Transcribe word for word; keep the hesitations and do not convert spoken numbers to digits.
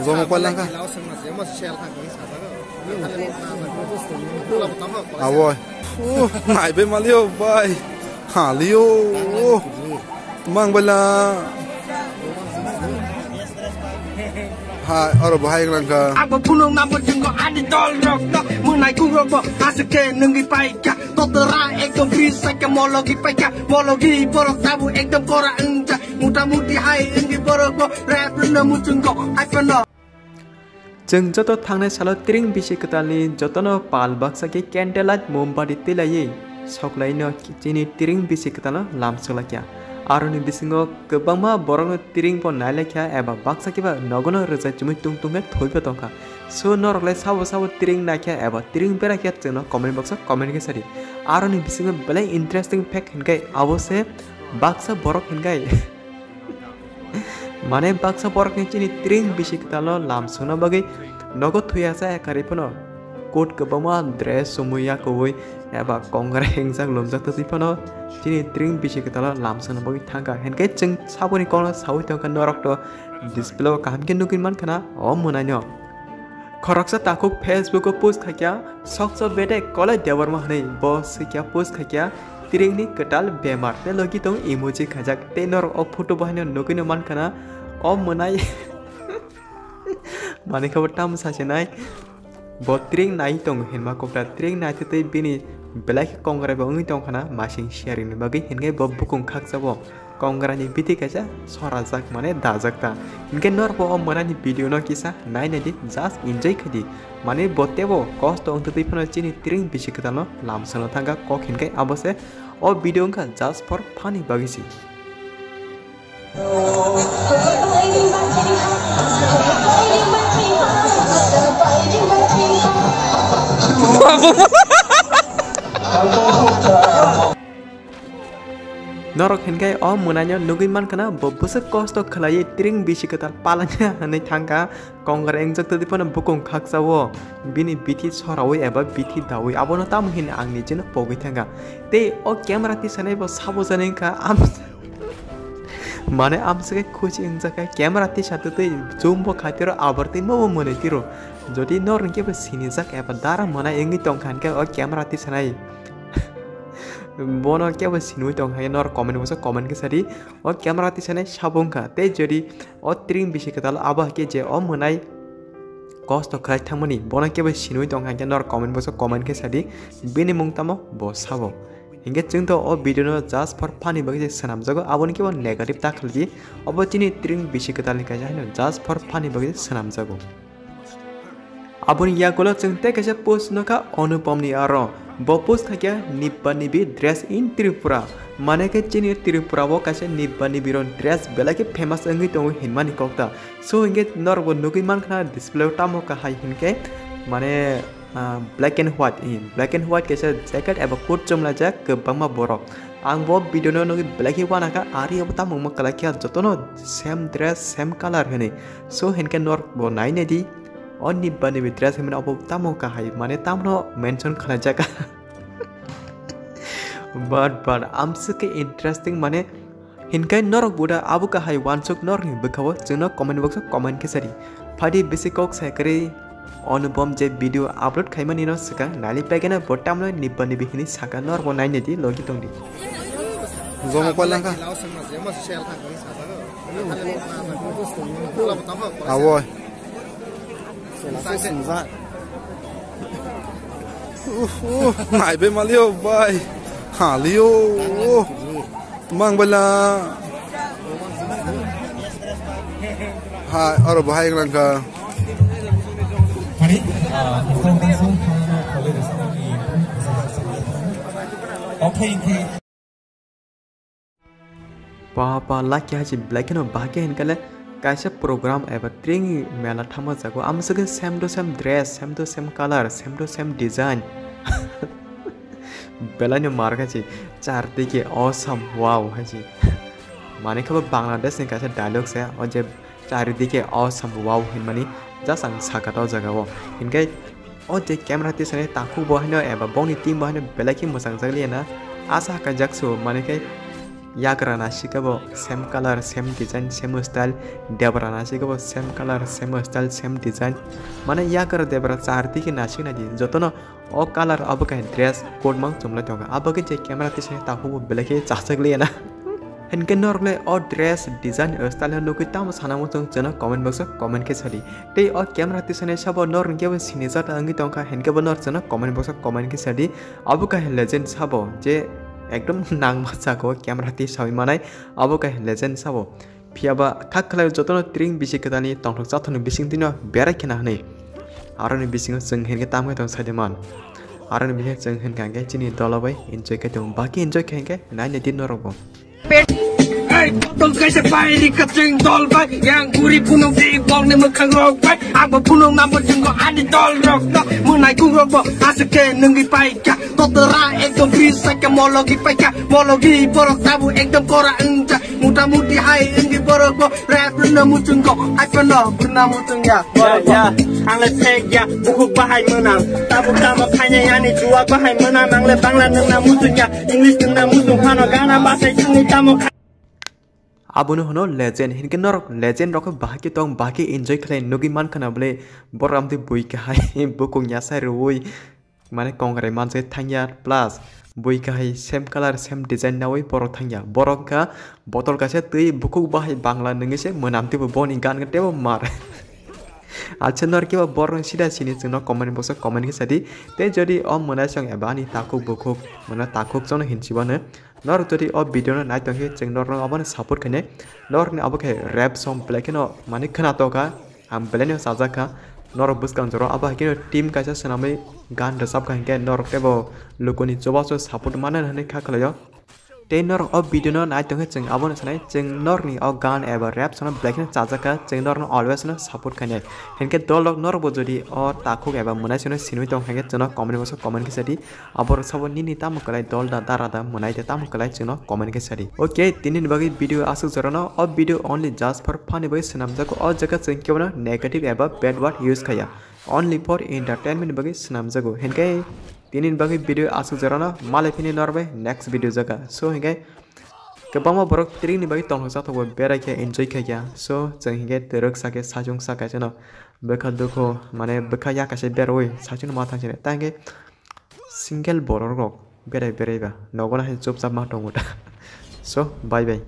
Zomo pailangkha. Awoi. Uh, naibe malio bai. Halio. Mang bela. Hai, oro bahai langkha. Abo phunuk nabo jinggo ani dol rok no. Munai kung rok bo asuk ke nungi pai kha. Totora ekdom bris sa ke mologi pai kha. Mologi borok tabu ekdom kora wngja. Muta muti hai wngwi borok bo rap rwna muchungo hai phano. Chwng joto thangnai salo tring bisi kwtalni jotono pal baksa khe candle light mombati twilaiwi soklaino chini tring bisi kwtalno lam swlakya. Aroni bisingo kwbangma borokno tring bo nailaikha eba baksa khe ba nogono rwchai chumui tungtungkhe thoibo tongkha. So norok lai sabo sabo tring naikha eba tring berakhe chwngno comment box o comment khe sadi. Aroni bisingo belai interesting fact hinkhe abo se baksa borok hinkhe Mane baksa borokni chini tring bisi kwtalno lam songna bagwi nogo thuya cha ekarwi phano coat kwbangma dress chumui yakowi eba kongrai hingjak lumjak twi phano chini tring bisi kwtalno lam songna bagwi thangkha. Hinkhe chwng saboni kokno sawi tongkha norokto display o kaham khe nugwi mankha na o mwnaino. Khoroksa takhuk Facebook o post khaikha, sokso bedek Kolai Debbarma hwnwi bo swikha post khaikha, tringni kwtal bemar tei logi tong emoji khajak tei norok o photo bo haino nugwino mankha na o mwnai. Manwi khe bo tamo sasinai. Bo tring nai tongo hinma kokta tring naitwi twi bini belai khe kongrai bo wngwi tongkha na masing sharing ni bagwi hinkhe bo bukung khaksa bo. Kongrani bithi kaisa sorajak mane dajak ta. Hinkhe norbo o mwnani video no kisa nainai di, just enjoy khai di. Mane bo tebo kosto wngtwi phano chini tring bisi kwtalno lam sano thangkha kok hinkhe abo se o video wngkha just for funny bagwi se. Norok hinkhe o mwnaino nugwi mankha na bo bwswk kosto khlaiwi tring bisi kwtal palanya hwnwi thangkha, kongrai wngjak twi phano bukung khaksa o bini bithi sorawi eba bithi dawi abono tamo hini ang nijeno pogwi thangkha. Tei o camera tisanai bo sabo jani wngkha am-, mane amswk khe khuchi wngjak kha camera tisa twi zoom bo khaitiro abar twi mobo mwnwi tiro. Jodi norni kebo sinijak eba dara mwnai wngwi tongkha hinkhe o camera tisanai Bono kebo sinui tong hai norok comment box o comment khe sadi. O camera tisanai sabo wngkha tei jodi o tring bisi kwtal abo hai khe je o mwnai kosto khlai thangmani bono kebo sinui tong hai khe norok comment box o comment khe sadi. Bini mung tamo bo sabo. Hinkhe chwng to o video no just for funny bagwi se swnamjago, aboni kebo negative ta khlai di. Obo chini tring bisi kwtal ni kaisa haino just for funny bagwi se swnamjago. Aboni yagulo chwng tei kaisa post nukha Anupam ni aro. Bo post khaikha Nibba Nibi dress in Tripura. Mane khe chini Tripura o kaisa Nibba Nibi rok dress belai khe famous wngwi tongo hinmani kokta. So hinkhe norokbo nugwi mankha display o tamo kahai hinkhe mane, ah, black and white, eh, black and white kaisa jacket eba coat chumlaijak kwbangma borok. Ang bo video no nugwi belai khe uanakha, ari abo tamo wngma kwlai khe jotono same dress, same color hinwi. So hinkhe norok bo nainai di, o Nibba Nibi dress hinmani abo tamo kahai, mane tamno mention khlaijak. But, but, amswk khe interesting, mane, hinkhe norok buda abo kahai uansuk norokni bwkhao chwngno comment box o comment khe sadi. Phadi bisi kok sai kwrwi Anupam je video upload khaimani no swkang nali pegena bo tamno Nibba Nibi hinwi saka norbo nainai di logi tongdi. Zomo pailangkha. Awoi. Uh, uh, naibe malio bai. Halio. Mang bela. Hai, oro bahai langkha. Hari, ah, Ba, ba, lucky hai se belai kheno bahai khe hinkhe le kaisa program eba tring mela thangma jago. Amswk khe same to same dress, same to same color, same to same design. Belai no mar kha se, "Chardike awesome, wow," hai se. Mane khe bo Bangladesh ni kaisa dialogue se, o je Charidike awesome wow hinmani just ang sakha o jaga o. Hinkhe o je camera tisani takhuk bo haino eba bongni team bo haino belai khe mwchang jak liya na. Asa hakha jak su mani khe Yagra nasikhe bo same color, same design, same style. Debra nasikhe bo same color, same style, same design. Mane yagra debra char digi nasik nai di. Jotono o color abo khe dress code mang chumlai tongo. Abo khe je camera tisani takhuk bo belai khe chasakliya na. Hinkhe norokle o dress design style no nugwi tamo sana muchung chwngno comment box o comment khe sadi. Tei o camera tisani sabo norokni kebo sinijak wngwi tongkha hinkhe bo norok chwngno comment box o comment khe sadi. Abo khe legend sabo je ekdom nangma jago camera tisawi manai, abo khe legend sabo. Phiya ba kha khlai jotono tring bisi kwtalni tongthok chathokni bising twino berai khena hwnwi. Aroni bisingo chwng hinkhe tamo khe tong saide man. Aroni bisingo chwng hinkha hinkhe chini dolo bai enjoy khe tongo. Baki enjoy khe hinkhe naina di norokbo. Ei, botol kaisa pai rikha chwng dol bai. Yang guri phunuk di bolni mwkhang rok bai. Abo phunuk namo chwngko ani dol rok no. Mwnai kung rok bo aswk khe nungwi pai kha. Totora ekdom bridge sakha mologi pai kha. Mologi borok tabu ekdom kora wngja. Muta muti hai wngwi borok bo rap rwna muchungo. Hai phano rwna muchungya. Ya, ya, ang le fake ya, bukhuk bahai mwnang. Tabuk tamo khainai ani chuwa bahai mwnang. Ang le Bangla nwngna muchungya, English nwngna muchung phano gana basai chwngwi tamo kha- Abono hwno legend, hinkhe norok legend rok khe bahai khe tong, bahai khe enjoy khlai nugwi mankha na bwle borok amtwi bui kahai bukhuk yasai rwui. Mane kongrai manjak thangya plus bui kahai same color same design nawi borok thangya. Borok wngkha botol kaisa twi bukhuk bahai Bangla nungwi se mwnam twibo boni gan tebo mar. Acha norok kebo borok sida sini chwngno comment box o comment khe sadi. Tei jodi o mwnai song eba ani takhuk bukhuk mwnai takhuk chwngno hinchibano norok jodi o video no nai tongkhe chwng norokno abono support khainai. Norokni abo khe rap song belai kheno mane khwnatokha. Ang belai no chajak kha, norok bwskang jora abo hai kheno team kaisa swnamwi gan rwchap kha hinkhe norok teibo lukuni chubachu support mano hwnwi kha khlaio. Tei norok o video no nai tongkhe chwng abono sanai, chwng norokni o gan eba rap songno belai kheno chajak kha, chwng norokno always no support khainai. Hinkhe dol rok norokbo jodi o takhuk eba mwnai songno sinwi tong kha hinkhe chwngno comment box o comment khe sadi. Aborok sabo nini tamo kwlai dol da dara da mwnai de tamo kwlai chwngno comment khe sadi. Okay, tini ni bagwi video aswk jorano, o video only just for fun ni bagwi swnamjago, o jaga chwng kebono negative eba bad word use khaya, only for entertainment ni bagwi swnamjago. Hinkhe tini ni bagwi video aswk jorano, malai phini norbai next video jaga. So hinkhe kwbangma borok tring ni bagwi tongthok chathok bo berai khe enjoy khai kha. So chwng hinkhe twrwk sakhe sachung sakaisano bwkha dukhu mane bwkha yakaise berwi sachung ma thangsi ta hinkhe single borok rok berai berai ba nogo na hai chupchap ma tongo ta. So bye bye.